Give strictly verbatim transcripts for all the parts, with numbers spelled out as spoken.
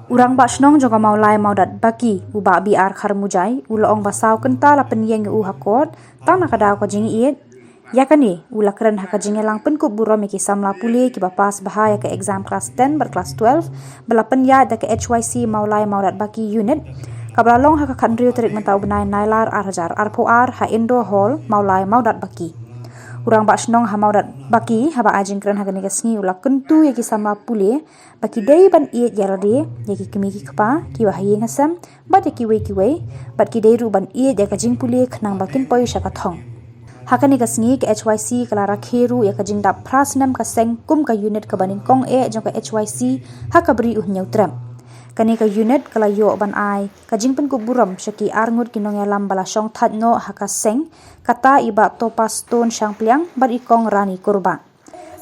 U Rangbah Shnong jong ka Mawlai Mawdatbaki, u Bah B R Kharmujai, u la ong ba saw kynta la pynïeng ïa u ha court tang na ka daw ka jingïeit. Ïa kane u la kren ha ka jingïalang pynkup burom ïa ki samla pule kiba pass bha ïa ka exam class ten bad class twelve ba la pynïaid da ka H Y C Mawlai Mawdatbaki Unit, kaba la long ha ka khathynriew tarik mynta u bnai Nailar ar hajar arphew ar ha Indoor Hall Mawlai Mawdatbaki. U Rangbah Shnong ha Mawdatbaki, haba ai jingkren ha kane ka sngi, u la kyntu ïa ki samla pule ba ki dei ban ïeit ïa lade, ïa ki kmie ki kpa, ki ba ha ïing ha sem bad ïa kiwei kiwei, bad ki dei ruh ban ïeit ïa ka jingpule khnang ba kin poi sha ka thong. Ha kane ka sngi ka H Y C ka la rakhe ruh ïa ka jingdap phra snem ka seng kum ka unit kaba nyngkong eh jong ka H Y C ha ka Bri U Hynñiewtrep. Kane ka unit ka la ïoh ban ai ka jingpynkup burom sha ki arngut ki nongïalam ba la shong thait noh ha ka seng, kata i Bah Topa Stone Shangpliang bad i Kong Rani Kurbah.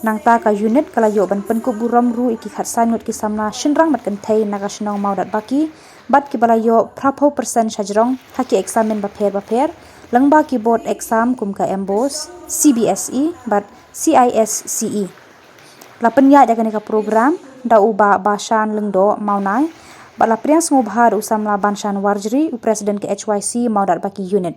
Nangta ka unit ka la ïoh ban pynkup burom ruh ïa ki khatsan ngut ki samla shynrang bad kynthei na ka shnong Mawdatbaki, bad kiba la ïoh phraphew percent shajrong ha ki eksamin bapher bapher lyngba ki board exam kum ka MBOSE, C B S E bad C I S C E. La pynïaid ïa kane ka program da u Bah Bashan Lyngdoh Mawnai, bad la pdiang sngewbha da u samla Banshan Warjri, u president ka H Y C Mawdatbaki Unit.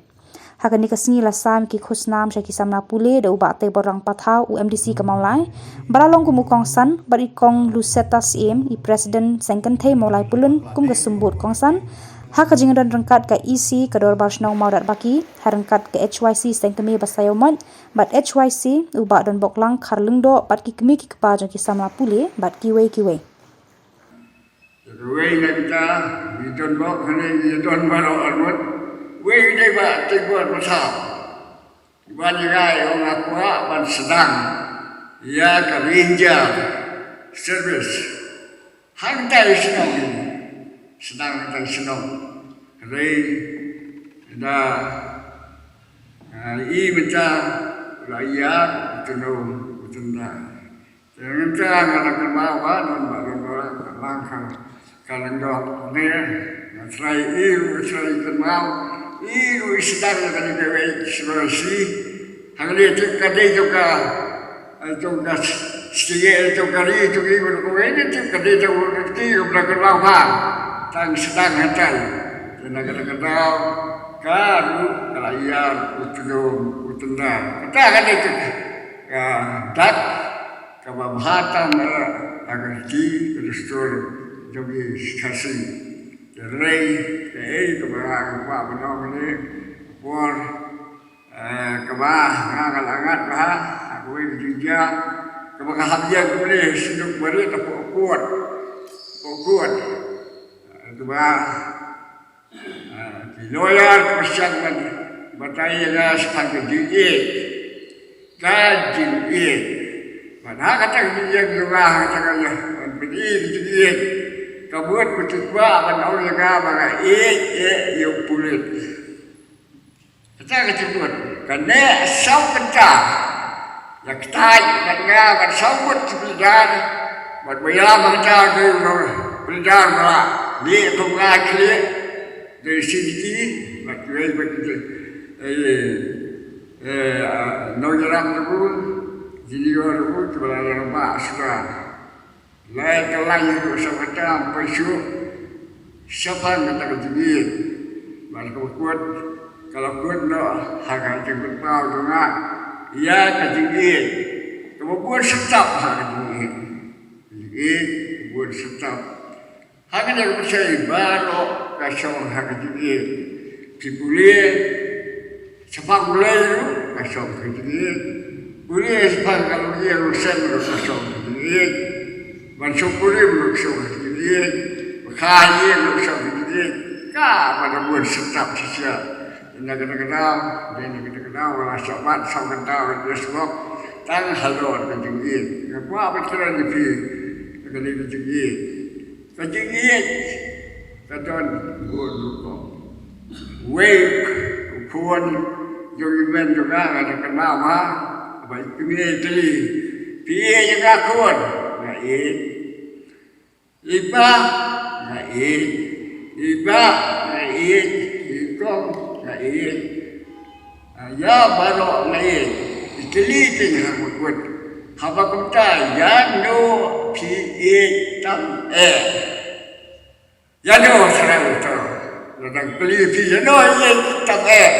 Ha kane ka sngi la sam ki khusnam sha ki samla pule da u Bah Teiborang Pathaw, u M D C ka Mawlai, ba la long kum u kongsan, bad i Kong Lucetta Syiem, i president seng kynthei Mawlai Pyllun kum ka symbud kongsan. Ha ka jingdon ryngkat ka E C ka Dorbar Shnong Mawdatbaki, ha ryngkat ka H Y C seng kmie ba Saïawmoit bad H Y C, u Bah Donboklang Kharlyngdoh bad ki kmie ki kpa jong ki samla pule bad kiwei kiwei. Wei na kita, ngi don bok hane, ngi don baroh arngut. Wei dei Bah Teiborang Pathaw. Ban ïa ngi ong, nga kwah ban sdang ïa ka ranger service hangtai shnong. Sdang hangtai shnong. Hynrei da, ah, i mynta la ïa, u tynno, u tynda. Te mynta nga la kynmaw ba don ba don ba ka lang ka, ka lang doh ne. Nga trai i ruh, trai kynmaw i ruh, i sdang ka dei ka wei sdang si. Hangne te ka dei to ka, eh, to ka stige, to ka ri, to ki ko wei ne, te ka dei to ka ti ko bla kynmaw ba tang sdang hangtai. Te na ka, ka daw ka ruh ka la ïa u tynno, u tynda. Kata ka dei to ka dak kaba bha tam ha ka riti ka dustur jong ki Khasi. Te hynrei kaei kaba nga kwah ban ong ne, por, eh, kaba nga, nga la ngat bha ha kawei ka jingjia kaba ka hap ïa kawei sduk barit hapoh court. Hapoh court. Eh, kaba Ah, ki lawyer ki pyrshang ban batai ïa nga shaphang ka jingïeit. Ka jingïeit. Bad ha kata ka jingïeit jong nga, ha kata ka ïa ban pyni ka jingïeit, ka mut ba ki kwah ban ong ïa nga ba nga ïeit ïa u pulit. Kata ka jingmut. Kane saw kynta ïa kata bad nga bad saw ngut ki pynïadei bad ba ïalam ha kata ka pynïadei ba la leh kum nga khlieh. Dei shisha bad kiwei bad kiwei, eh, eh, ah, nongïalam ruh, junior ruh, kiba la ïalam ba shuwa. Lai ka lai ruh sa kata pyrshah shaphang kata ka jingïeit. Bad ka kut, ka la kut noh ha ka jingkut paw jong nga ïa ka jingïeit. Kaba bun shatap ha ka jingïeit. Jingïeit bun shatap. Ha kane ka pyrshah baroh ka shong ha ka jingïeit. Phi pule shaphang Blei ruh ka shong ha ka jingïeit. Pule shaphang ka longïing longsem ruh ka shong ha ka jingïeit. Ban shongkurim ruh ka shong ha ka jingïeit. Ba kha ïing ruh ka shong ha ka jingïeit. Kaba da bun shatap shisha. Na kata ka daw, na kata ka daw, la shah bat saw kynta ka jingïeit. Tang halor ka jingïeit. Nga kwah ban kren ïa phi na kane ka jingïeit. Ka jingïeit ka don bun rukom. Wei u khun jong i hynmen jong nga, nga da kynmaw ba i kmie i kylli, phi ïeit ïa nga khun? Nga ïeit. I pa? Nga ïeit. I bah? Nga ïeit. I kong? Nga ïeit. Ïa baroh nga ïeit. I kylli te nga ha ka kut. Haba kumta ïa no phi ïeit tam eh? Ïa no sra uto. Lada ngi kylli phi ïa no ïa tam eh.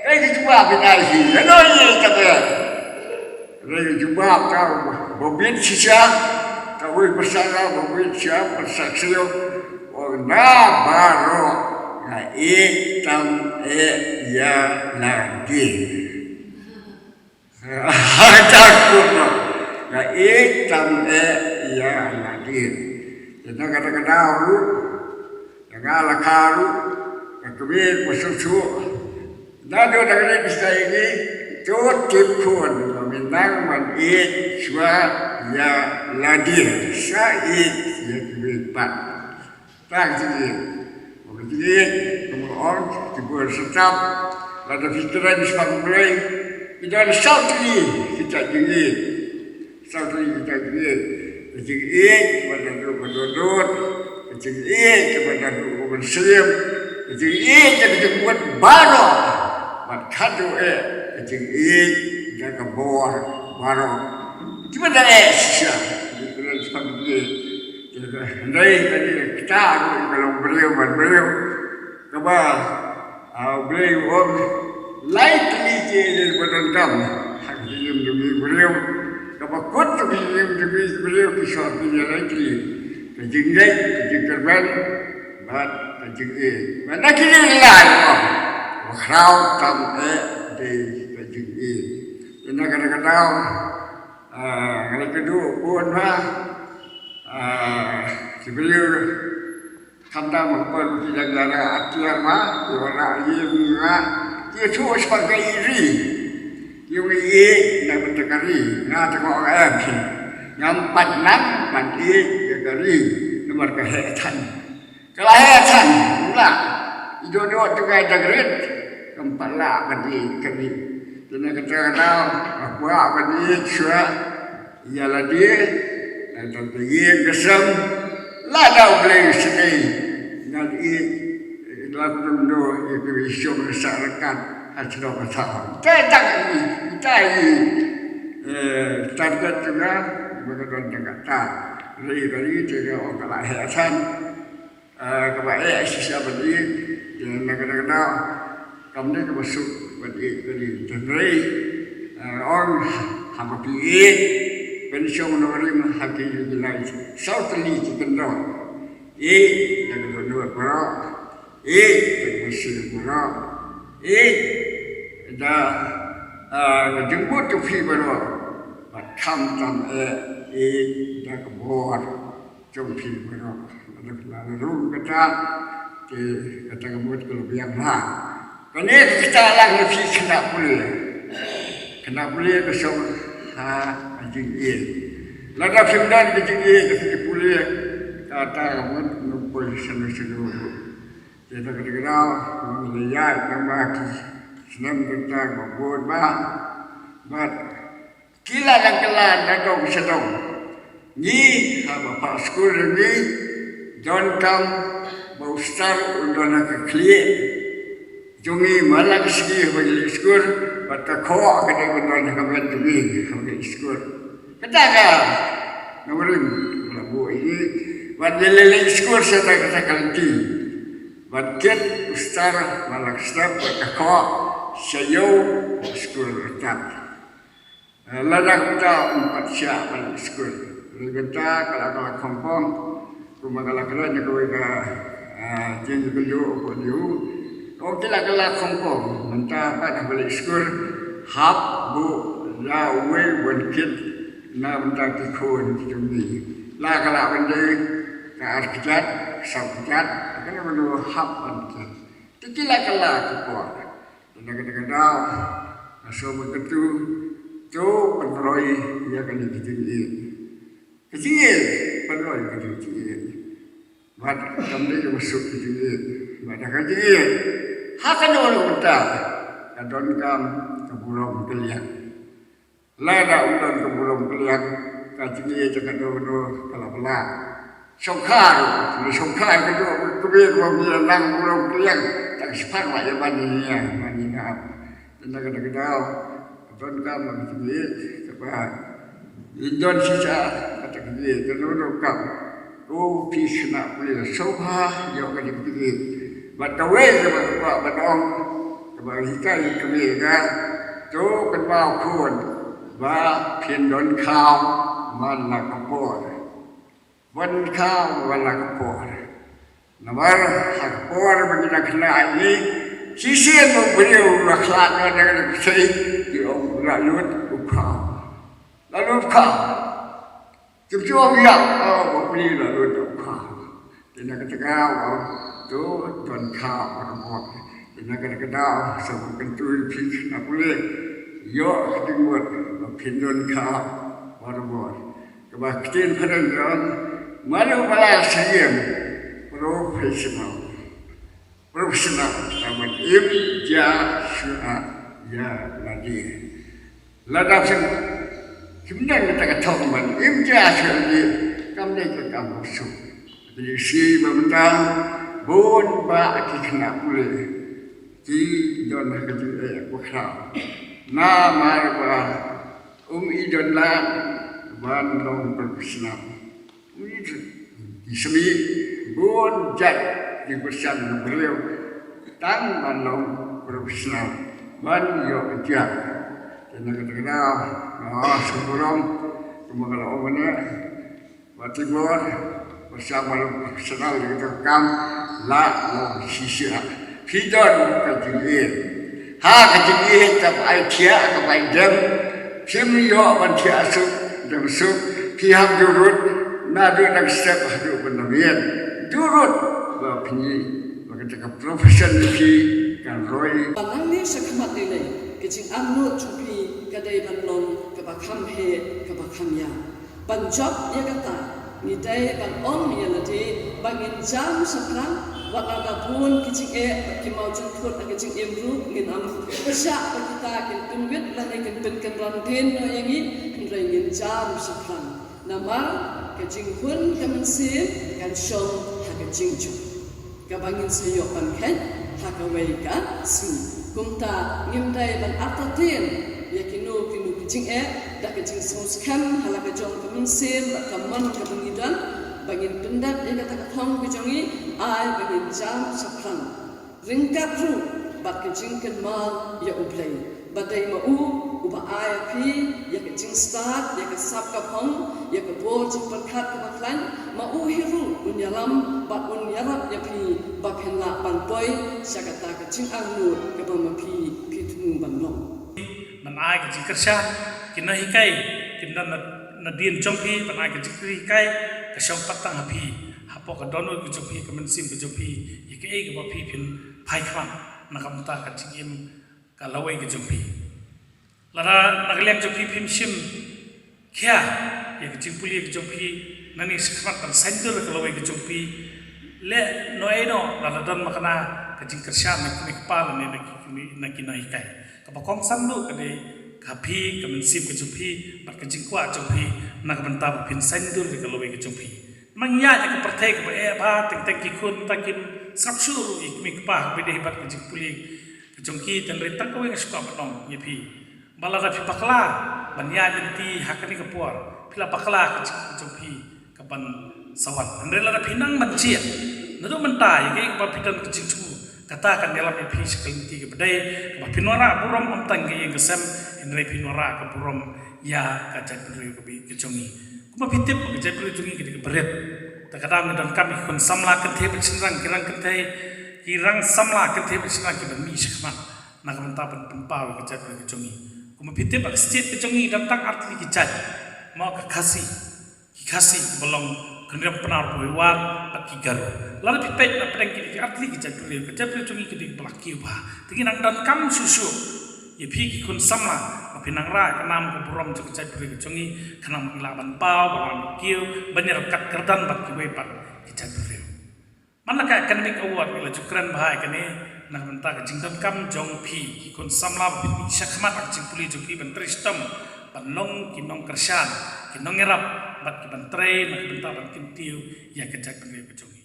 Kaei ka jubab phi ai hi ïa no ïa tam eh. Kaei ka jubab ta ba bit shisha. Kawei ka sara ba bit shisha ba sa ksiew. O na baroh nga ïeit tam eh ïa lade. Takut noh. Nga ïeit tam eh ïa lade. Te na kata ka daw ruh, na nga la kha ruh, ka kmie ka suk suk. Naduh dang rit shisha ïa ngi, to tip khun ba mynta ngan ïeit shuwa ïa lade. Sa ïeit ïa kiwei pat. Tang jingïeit. Ba ka jingïeit, kumba ong ki bor shatap, lada phi kren shaphang U Blei, ki don saw tylli kita jingïeit. Saw tylli kita jingïeit. Ka jingïeit ba naduh ba dodot, ka jingïeit ba naduh ba mynsiem, ka jingïeit ka jingmut baroh. Bad khatduh eh, ka jingïeit da ka bor baroh. Kiba da eh shisha, ki kren shaphang jingïeit. Hynrei kane ka ktah ruh ka long briew bad briew. Kaba, ah, U Blei u ong lai tylli ki ïa ba donkam ha ka jingim jong ngi briew. Kaba kut jong ka jingim jong ngi briew ki shong ki ïa lai tylli. Ka jingngeit, ka jingkyrmen, bad ka jingïeit. Bad na kine ki lai u ong ba khraw tam eh dei ka jingïeit. Te na kata ka daw, ah, nga la kyrduh bun ha, ah, ki briew Khamtam ha kaba ki dang ïa atiar ma, ki wanrah ïing nga, ki ïathuh shaphang ka ri. Ki ong ïeit na bynta ka ri, nga te nga ong em. Ngam pat nang ban ïeit ïa ka ri, namar ka heh than. Ka la heh than, ym lah. I doh doh tu ka dang rit, kam pat lah ban ïeit ka ri. Te na kata ka daw, nga kwah ban ïeit shuwa ïa lade, nangta ka ïing ka sem, lada U Blei u sdei, ngan ïeit, la kumno ïa kiba shong sah ryngkat ha shnong ha thaw. Te tang ïa, te ïa, eh, target jong nga, ba ka don tang kata. Ri ka ri te ka ong ka la heh than. Ah, kaba eh shisha ban ïeit, ïa na ka na ka daw, kam dei kaba suk ban ïeit ban ïeit. Hynrei, ah, ong haba phi ïeit, pynshong nongrim ha ki ïing ki lai, saw tylli ki kyndon. Ïeit da ka dohnud baroh, ïeit da ka mynsiem baroh, ïeit da, ah, ka jingmut jong phi baroh. Bad khamtam eh ïeit da ka bor jong phi baroh. Lada phi la rung kata, te kata ka mut ka la biang bha. Kane ka ktah lang ïa phi khynnah pule. Khynnah pule ka shong ha ka jingïeit. Lada phim don ka jingïeit ka pule, kata ka mut ngam poi shano shano ruh. Te kata ka daw, ngam la ïaid nangba ki snem kata ba bun bha. Bad Ki la dang kylla na dong sha dong. Ngi haba phah skul ngi donkam ba u star un don ha ka khlieh jong ngi man la ka sngi haba ngi leit skul, bad ka khoh ka dei ban don ha ka met jong ngi haba ngi leit skul. Kata ka nongrim la buh ïa ngi ban ïaleit leit skul sha kata ka lynti. Ban kit u star man la ka step bad ka khoh sha ïew skul ryngkat. Eh, lada kumta ym pat shah ban leit skul. Lada kumta ka la ka la khongpong. Kumba ka la kren ïa kawei ka, ah, jingkynduh u Podiu. Ka ong ki la ka la khongpong. Mynta pat haba leit skul hap buh da uwei ban kit na bynta ki khun ki jong ngi. La ka la ban dei ka ar kjat, ka saw kjat, ka la ban dei hap ban kit. Te ki la ka la ki por. Te na kata ka daw, nga sngewbha kyntu, to pynroi ïa kane ka jingïeit. Ka jingïeit, pynroi ïa kane ka jingïeit. Bad kam dei kaba suk ka jingïeit. Bad da ka jingïeit, ha kano kano ka bynta, ka donkam ka burom ka liang. Lada ym don ka burom ka liang, ka jingïeit jong kano kano ka la bylla. Shongkha ruh, shongkha ïa kano kano ka kmie kaba ym nang burom ka liang, tang shiphang la ïa ban ïa, ban ïa. Te na kata ka daw, ka donkam ka jingïeit, kaba ym don shisha kata ka jingïeit, kano kano ka O phi khynnah pule, sngewbha ïoh ka jingpynim. Bad kawei kaba nga kwah ban ong, kaba hikai ïa ka kmie ka, to kynmaw khun ba phin don khaw man la ka por. Ban khaw man la ka por. Namar ha ka por ba ngi dang khynnah hi, shisien u briew u la khlad ïa ka dang sei, ki ong la lut u khaw. La lut u khaw. Kim ju ong ïa, oh, u briew la lut u khaw. Te na kata ka daw, to don khaw baroh. Te na kata ka daw, sa ban kyntu ïa phi khynnah pule, ïoh ka jingmut ba phin don khaw baroh. Kaba ktien phareng ka ong, mano ba la syriem professional. Professional, ka ban im jia shuwa ïa lade. Lada phim, phim don kata ka thong ban im jia shuwa ïa lade, kam dei ka kam suk. Ka dei shi ba mynta, bun ba ki khynnah pule ki don ha ka jingeh bakhraw. Namar ba um i don lad ban long professional. Ki simi bun jait ki kyrshan ki briew tang ban long professional ban ïoh jia. Te na kata ka daw, nga sngewburom kumba nga la ong mynne, ba tibor ba sha ban long professional ïa kata ka kam, la long shisha. Phi don ka jingïeit. Ha ka jingïeit kaba ai thiah kaba ai dem, phim ïoh ban thiah suk dem suk. Phi hap durut naduh dang step haduh ban da miet. Durut ba phi, ba kata ka profession phi kan roi. Ba nangne shakhmat lei lei ka jingangnud jong phi ka dei ban long kaba kham heh kaba kham ïap. Ban jop ïa kata, ngi dei ban ong ïa lade ba ngin jam shaphrang, wat la da bun ki jingeh bad ki mawjynthut ha ka jingim ruh, ngin ym shah ba kita kin pynwit lane kin pynkynran dien noh ïa ngi, hynrei ngin jam shaphrang. Namar ka jinghun ka mynsiem kan shong ha ka jingjop. Kaba ngin sa ïoh ban kheit ha kawei ka sngi. Kumta ngim dei ban artatien ïa kino kino ki jingeh da ka jingsngewskhem ha la ka jong ka mynsiem bad ka mon kaba ngi don, ba ngin pyndep ïa kata ka thong ka jong ngi, ai ba ngin jam shaphrang. Ryngkat ruh bad ka jingkynmaw ïa U Blei. Ba dei ma u uba ai ïa phi ïa ka jingstad, ïa ka sap ka phong, ïa ka bor jingpyrkhat kaba khlaiñ, ma u hi ruh un ïalam bad un ïarap ïa phi ba phin lah ban poi sha kata ka jingangnud kaba ma phi phi thmu ban long. Ban ai ka jingkyrshan, ki nonghikai kin don na, nadien jong phi, ban ai ka jinghikai ka shong pat tang ha phi, hapoh ka dohnud ka jong phi, ka mynsiem ka jong phi, ïa kaei kaba phi phin phai khmat na ka bynta ka jingim ka lawei ka jong phi. Lada na ka liang jong phi phim shim khia ïa ka jingpule ka jong phi, nangne shakhmat ban saiñdur ka lawei ka jong phi, leh noh ei noh, lada don ma kane ka jingkyrshan na ki kmie kpa lane na ki kmie, na ki nonghikai. Kaba kongsan duh ka dei ka phi, ka mynsiem ka jong phi bad ka jingkwah jong phi na ka bynta ba phin saiñdur ïa ka lawei ka jong phi. Nang ïa ka pyrthei kaba eh bha, teng teng ki khun ta kim sngap shuh ruh ïa ki kmie ki kpa ha kaba ïadei bad ka jingpule ka jong ki, hynrei tang kawei nga sngewkwah ban ong ïa phi ba lada phi bakla ban ïaid lynti ha kane ka por, phi la bakla ka jing, ka jong phi ka ban sa wan. Hynrei lada phi nang ban jied naduh mynta ïa kaei kaba phi don ka jingthmu, kata kan ïalam ïa phi sha ka lynti kaba dei, kaba phin wanrah burom ym tang ïa ka ïing ka sem, hynrei phin wanrah ka burom ïa ka jaitbynriew kaba ïeit ka jong ngi. Kumba phi tip ba ka jaitbynriew jong ngi ka dei kaba rit. Te ka dang ngi donkam ïa ki khun samla kynthei bad shynrang, ki rang kynthei, ki rang samla kynthei bad shynrang kiban mih shakhmat na ka bynta ban pynpaw ïa ka jaitbynriew ka jong ngi. Kumba phi tip ba ka state ka jong ngi don tang artylli ki jait, mo ka Khasi, ki Khasi kiba long Khynriam, Pnar, Bawei War bad ki Garo. Lada phi peit na pdeng kine ki artylli ki jaitbynriew, ka jaitbynriew jong ngi ka dei kaba la kiew bha. Te ngi nang donkam shuh shuh ïa phi ki khun samla ba phin nang rah ïa ka nam ka burom jong ka jaitbynriew ka jong ngi, khnang ba ngi lah ban paw, ban wan kiew, ban ïarap kat kyrdan bad kiwei pat ki jaitbynriew. Man la ka Academic Award ngi la ju kren bha ïa kane na ka bynta ka jingdonkam jong phi ki khun samla ba phin mih shakhmat ha ka jingpule jong phi ban trei shitom, ban long ki nongkyrshan, ki nongïarap bad kiban trei na ka bynta ban kyntiew ïa ka jaitbynriew ka jong ngi.